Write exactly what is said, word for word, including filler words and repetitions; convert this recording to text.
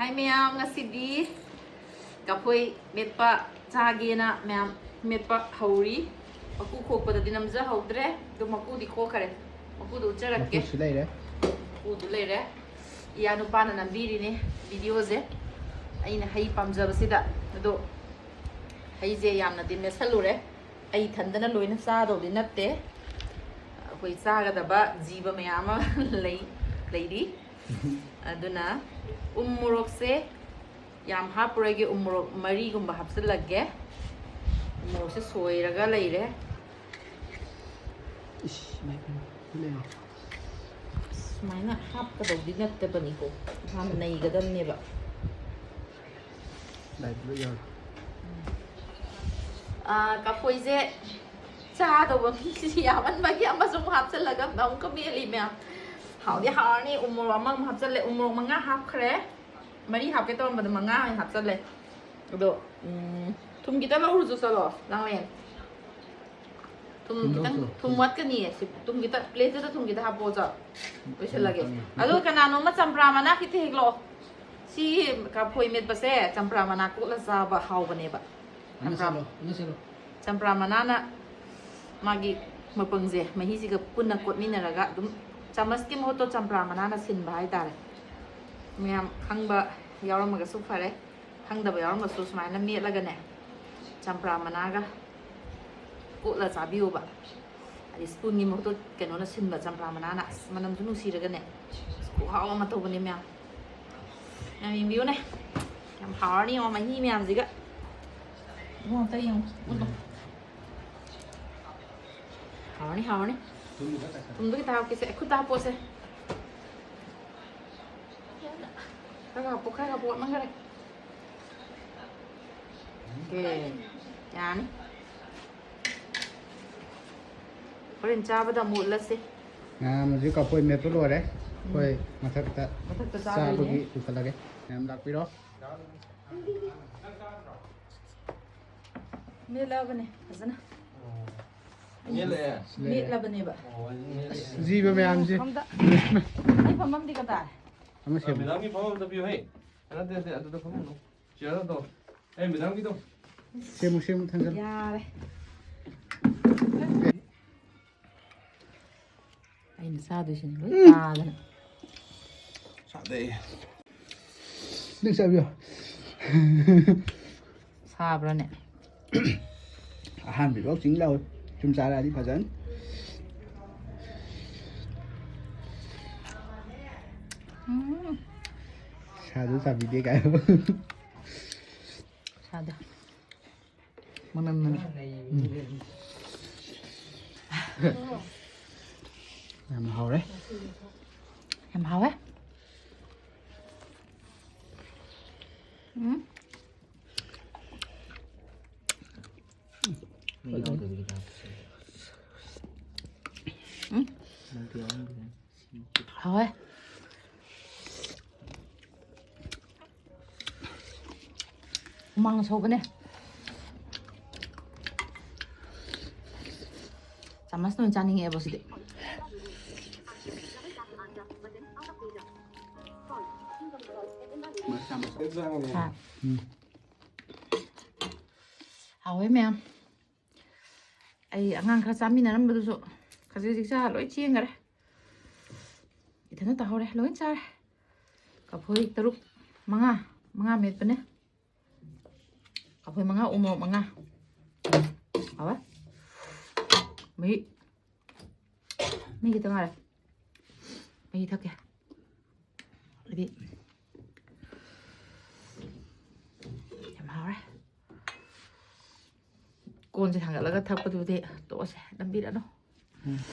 ꯍꯥꯏ ꯃꯌꯥꯝ, ꯉꯁꯤꯗꯤ ꯀꯐꯣꯏ ꯃꯦꯠꯄ ꯆꯥꯒꯦꯅ ꯃꯌꯥꯝ ꯃꯦꯠꯄ ꯍꯧꯔꯤ꯫ ꯃꯀꯨ ꯈꯣꯛꯄꯗꯗꯤ ꯅꯝꯖꯍꯧꯗ꯭ꯔꯦ, ꯑꯗꯨ ꯃꯀꯨꯗꯤ ꯈꯣꯛꯈꯔꯦ꯫ ꯃꯀꯨꯗꯨ ꯎꯠꯆꯔꯛꯀꯦ꯫ ꯃꯀꯨꯁꯨ ꯂꯩꯔꯦ꯫ ꯃꯀꯨꯗꯨ ꯂꯩꯔꯦ꯫ ꯏꯌꯥ ꯅꯨꯄꯥꯅ ꯅꯝꯕꯤꯔꯤꯅꯦ ꯚꯤꯗꯤꯑꯣꯁꯦ꯫ ꯑꯩꯅ ꯍꯩ ꯄꯥꯝꯖꯕꯁꯤꯗ꯫ ꯑꯗꯣ ꯍꯩꯁꯦ ꯌꯥꯝꯅꯗꯤ ꯃꯦꯠꯁꯜꯂꯨꯔꯦ꯫ ꯑꯩ ꯏꯊꯟꯗꯅ ꯂꯣꯏꯅ ꯆꯥꯗꯧꯗꯤ ꯅꯠꯇꯦ꯫ ꯑꯩꯈꯣꯏ ꯆꯥꯒꯗꯕ ꯖꯤꯕ ꯃꯌꯥꯝ ꯑꯃ ꯂꯩ, ꯂꯩꯔꯤ꯫ ꯑꯗꯨꯅ ꯎ ꯃꯣꯔꯣꯛꯁꯦ ꯌꯥꯝ ꯍꯥꯞꯄꯔꯣꯏꯒꯦ, ꯎ ꯃꯣꯔꯣꯛ ꯃꯔꯤꯒꯨꯝꯕ ꯍꯥꯞꯆꯤꯜꯂꯒꯦ꯫ ꯎ ꯃꯣꯔꯣꯛꯁꯦ ꯁꯣꯏꯔꯒ ꯂꯩꯔꯦ꯫ ꯏꯁ, ꯃꯥꯏ ꯄꯦꯝꯃ, ꯁꯤ ꯂꯩꯔꯦ꯫ ꯁꯨꯃꯥꯏꯅ ꯍꯥꯞꯀꯗꯧꯗꯤ ꯅꯠꯇꯕꯅꯤꯀꯣ, ꯍꯥꯟꯅ ꯅꯩꯒꯗꯕꯅꯦꯕ꯫ ꯂꯥꯏꯠ ꯂꯣꯏ ꯌꯥꯎꯔꯦ꯫ ꯑꯥ, ꯀꯐꯣꯏꯁꯦ ꯆꯥꯗꯧꯕ ꯃꯤꯁꯤ ꯌꯥꯝꯃꯟꯕꯒꯤ ꯑꯃꯁꯨ ꯑꯃꯨꯛ ꯍꯥꯞꯆꯤꯜꯂꯒ ꯑꯃꯨꯛꯀ ꯃꯦꯠꯂꯤ ꯃꯌꯥꯝ꯫ ꯍꯥꯎꯗꯤ ꯍꯥꯎꯔꯅꯤ꯫ ꯎ ꯃꯣꯔꯣꯛ ꯑꯃꯃꯨꯛ ꯍꯥꯞꯆꯜꯂꯦ, ꯎ ꯃꯣꯔꯣꯛ ꯃꯉꯥ ꯍꯥꯞꯈ꯭ꯔꯦ꯫ ꯃꯔꯤ ꯍꯥꯞꯀꯦ ꯇꯧꯔꯝꯕꯗ ꯃꯉꯥ ꯑꯣꯏꯅ ꯍꯥꯞꯆꯜꯂꯦ꯫ ꯑꯗꯣ ꯎꯝ, ꯊꯨꯝ ꯈꯤꯇ ꯂꯧꯔꯨꯆꯣ ꯆꯠꯂꯣ, ꯂꯥꯡꯂꯦꯟ꯫ ꯊꯨꯝ ꯊꯨꯝ ꯈꯤꯇꯪ, ꯂꯧꯔꯨꯆꯣ꯫ ꯊꯨꯝ ꯋꯥꯠꯀꯅꯤꯌꯦ꯫ ꯁꯤ ꯊꯨꯝ ꯈꯤꯇ, ꯄ꯭ꯂꯦꯠꯇꯨꯗ ꯊꯨꯝ ꯈꯤꯇ ꯍꯥꯞꯄꯣ ꯆꯠ꯫ ꯂꯣꯏꯁꯤꯜꯂꯒꯦ꯫ ꯎꯝ꯫ ꯑꯗꯨꯒ ꯀꯅꯥꯅꯣꯝꯃ ꯆꯝꯄ꯭ꯔꯥ ꯃꯅꯥ ꯈꯤꯇ ꯍꯦꯛꯂꯛꯑꯣ꯫ ꯁꯤ ꯀꯐꯣꯏ ꯃꯦꯠꯄꯁꯦ ꯆꯝꯄ꯭ꯔꯥ ꯃꯅꯥ ꯀꯣꯠꯂ ꯆꯥꯕ ꯍꯥꯎꯕꯅꯦꯕ꯫ ꯑꯃ ꯆꯝꯄ꯭ꯔꯥ ꯆꯠꯂꯣ, ꯑꯃ ꯆꯠꯂꯣ꯫ ꯆꯝꯄ꯭ꯔꯥ ꯃꯅꯥꯅ ꯃꯥꯒꯤ ꯃꯄꯪꯁꯦ ꯃꯍꯤꯁꯤꯒ ꯄꯨꯟꯅ ꯀꯣꯠꯃꯤꯟꯅꯔꯒ ꯑꯗꯨꯝ ꯆꯥꯃꯁꯀꯤ ꯃꯍꯨꯠꯇꯣ ꯆꯝꯄ꯭ꯔꯥ ꯃꯅꯥꯅ ꯁꯤꯟꯕ ꯍꯥꯏꯇꯥꯔꯦ꯫ ꯃꯌꯥꯝ ꯈꯪꯕ ꯌꯥꯎꯔꯝꯃꯒꯁꯨ ꯐꯔꯦ, ꯈꯪꯗꯕ ꯌꯥꯎꯔꯝꯃꯁꯨ ꯁꯨꯃꯥꯏꯅ ꯃꯦꯠꯂꯒꯅꯦ, ꯆꯝꯄ꯭ꯔꯥ ꯃꯅꯥꯒ ꯀꯣꯠꯂ ꯆꯥꯕꯤꯌꯣꯕ꯫ ꯍꯥꯏꯗꯤ ꯁ꯭ꯄꯨꯟꯒꯤ ꯃꯍꯨꯠꯇ ꯀꯩꯅꯣꯅ ꯁꯤꯟꯕ, ꯆꯝꯄ꯭ꯔꯥ ꯃꯅꯥꯅ꯫ ꯑꯁ, ꯃꯅꯝꯁꯨ ꯅꯨꯡꯁꯤꯔꯒꯅꯦ꯫ ꯑꯁ, ꯈꯨꯍꯥꯎ ꯑꯃ ꯇꯧꯕꯅꯦ ꯃꯌꯥꯝ꯫ ꯌꯥꯝ ꯌꯦꯡꯕꯤꯌꯨꯅꯦ꯫ ꯌꯥꯝ ꯍꯥꯎꯔꯅꯤ ꯌꯦꯡꯉꯣ, ꯃꯍꯤ ꯃꯌꯥꯝꯁꯤꯒ꯫ ꯏꯕꯨꯡꯉꯣ, ꯑꯝꯇ ꯌꯦꯡꯉꯨ꯫ ꯎꯠꯂꯣ꯫ ꯍꯥꯎꯔꯅꯤ, ꯍꯥꯎꯔꯅꯤ꯫ ꯊꯨꯝꯗꯣ ꯈꯤꯇ ꯍꯥꯞꯀꯦꯁꯦ꯫ ꯈꯨꯠꯇ ꯍꯥꯞꯄꯣꯁꯦ꯫ ꯈꯔ ꯍꯥꯞꯄꯣ, ꯈꯔ ꯍꯥꯞꯄꯣ, ꯋꯥꯠꯃꯟꯈꯔꯦ꯫ ꯑꯣꯀꯦ, ꯌꯥꯅꯤ꯫ ꯍꯣꯔꯦꯟ ꯆꯥꯕꯗ ꯑꯃꯨꯛ ꯎꯠꯂꯁꯤ꯫ ꯃꯌꯥꯝ ꯍꯧꯖꯤꯛ ꯀꯐꯣꯏ ꯃꯦꯠꯄ ꯂꯣꯏꯔꯦ꯫ ꯑꯩꯈꯣꯏ ꯎꯝ꯫ ꯃꯊꯛꯇ ꯃꯊꯛꯇ ꯆꯥꯗꯣꯏꯅꯦ꯫ ꯆꯥꯕꯒꯤ ꯄꯨꯈꯠꯂꯒꯦ꯫ ꯃꯌꯥꯝ ꯂꯥꯛꯄꯤꯔꯣ꯫ ꯃꯦꯠꯂꯕꯅꯦ ꯐꯖꯅ꯫ ꯃꯦꯠꯂꯦ? ꯃꯦꯠꯂꯕꯅꯦꯕ꯫ ꯑꯣ, ꯑꯩꯗꯤ ꯃꯦꯠꯂꯦ꯫ ꯖꯤꯕ ꯃꯌꯥꯝꯁꯦ꯫ ꯑꯝꯇ꯫ ꯑꯩ ꯐꯝꯐꯝꯗꯤ ꯀꯗꯥꯏ? ꯑꯃ ꯁꯦꯝꯃꯨ꯫ ꯃꯦꯗꯥꯝꯒꯤ ꯐꯝꯐꯝ ꯑꯝꯇ ꯄꯤꯌꯨ, ꯍꯦ꯫ ꯅꯠꯇꯦ, ꯅꯠꯇꯦ, ꯑꯗꯨꯗ ꯐꯝꯃꯨꯅꯨ꯫ ꯆꯤꯌꯔꯗꯣ꯫ ꯑꯦ, ꯃꯦꯗꯥꯝꯒꯤꯗꯣ꯫ ꯁꯦꯝꯃꯨ, ꯁꯦꯝꯃꯨ, ꯊꯥꯡꯖꯜꯂꯨ꯫ ꯌꯥꯔꯦ꯫ ꯑꯩꯅ ꯆꯥꯗꯣꯏꯁꯤꯅ ꯂꯣꯏ ꯇꯥꯗꯅ꯫ ꯁꯥꯗꯦ꯫ ꯅꯪ ꯆꯥꯕꯤꯌꯣ꯫ ꯁꯥꯕ꯭ꯔꯥꯅꯦ? ꯑꯍꯥꯟꯕꯐꯥꯎ ꯆꯤꯡ ꯂꯥꯎꯏ꯫ ꯁꯨꯝ ꯆꯥꯔꯛꯑꯗꯤ ꯐꯖꯅꯤ꯫ ꯎꯝ꯫ ꯁꯥꯗꯨ ꯆꯥꯕꯤꯗꯦ ꯀꯥꯏ꯫ ꯁꯥꯗꯦ꯫ ꯃꯅꯝ ꯅꯝꯃꯤ꯫ ꯌꯥꯝ ꯍꯥꯎꯔꯦ꯫ ꯌꯥꯝ ꯍꯥꯎꯋꯦ꯫ ꯎꯝ꯫ ꯃꯍꯤ ꯌꯥꯎꯗꯕꯤꯗ ꯍꯥꯞꯄꯁꯦ꯫ ꯎꯝ꯫ ꯃꯍꯤꯗꯤ ꯌꯥꯎꯍꯟꯕꯤꯔꯦ꯫ ꯍꯥꯎꯋꯦ꯫ ꯍꯨꯃꯥꯡ ꯁꯧꯕꯅꯦ꯫ ꯆꯥꯃꯁꯅ ꯑꯣꯏꯅ ꯆꯥꯅꯤꯡꯉꯛꯑꯦꯕ ꯁꯤꯗꯤ꯫ ꯍꯥ꯫ ꯎꯝ꯫ ꯍꯥꯎꯋꯦ ꯃꯌꯥꯝ꯫ ꯑꯩ ꯑꯉꯥꯡ ꯈꯔ ꯆꯥꯃꯤꯟꯅꯔꯝꯕꯗꯨꯁꯨ ꯈꯖꯤꯛ ꯈꯖꯤꯛ ꯆꯥ ꯂꯣꯏ ꯆꯦꯟꯈꯔꯦ꯫ ꯏꯊꯟꯇ ꯇꯥꯍꯧꯔꯦ, ꯂꯣꯏ ꯆꯥꯔꯦ꯫ ꯀꯐꯣꯏ ꯇꯔꯨꯛ, ꯃꯉꯥ, ꯃꯉꯥ ꯃꯦꯠꯄꯅꯦ꯫ ꯀꯐꯣꯏ ꯃꯉꯥ, ꯎ ꯃꯣꯔꯣꯛ ꯃꯉꯥ꯫ ꯍꯥꯎꯋꯦ꯫ ꯃꯍꯤ, ꯃꯍꯤ ꯈꯤꯇꯪ ꯉꯥꯏꯔꯦ꯫ ꯃꯍꯤ ꯊꯛꯀꯦ꯫ ꯑꯗꯨꯗꯤ ꯌꯥꯝ ꯍꯥꯎꯔꯦ꯫ ꯀꯣꯟꯁꯦ ꯊꯥꯡꯒꯠꯂꯒ ꯊꯛꯄꯗꯨꯗꯤ ꯇꯣꯛꯑꯁꯦ, ꯅꯝꯕꯤꯔꯅꯨ꯫ ꯎꯝ꯫